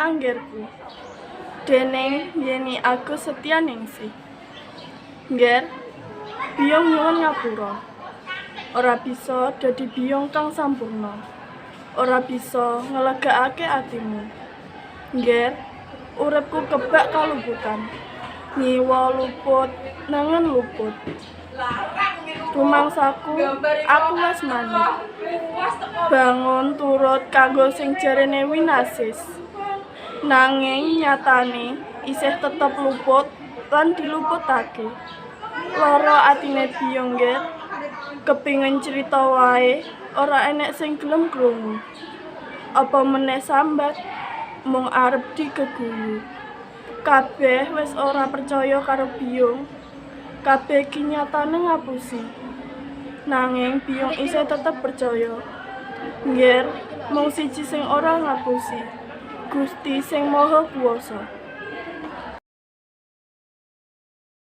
Anggerku. Dening Yeni Agus Setianingsih. Ngger, Biyung nyuwun ngapura. Ora bisa dadi biyung kang sampurna. Ora bisa nglegakake atimu. Ngger, uripku kebak kaluputan. Ngiwa luput, nengen luput. Rumangsaku aku wis manut. Bangun turut kanggo sing jarene winasis. Nanging nyatane isih tetep luput lan diluputake. Lara atine Biyung, Ngger. Kepingin crita wae ora enek sing gelem krungu. Apa meneh sambat, mung arep digeguyu. Kabeh wis ora percaya karo Biyung. Kabeh iki nyatane ngapusi. Nanging Biyung isih tetep percaya. Ngger, mung siji sing ora ngapusi. Gusti sing Maha Kuwasa.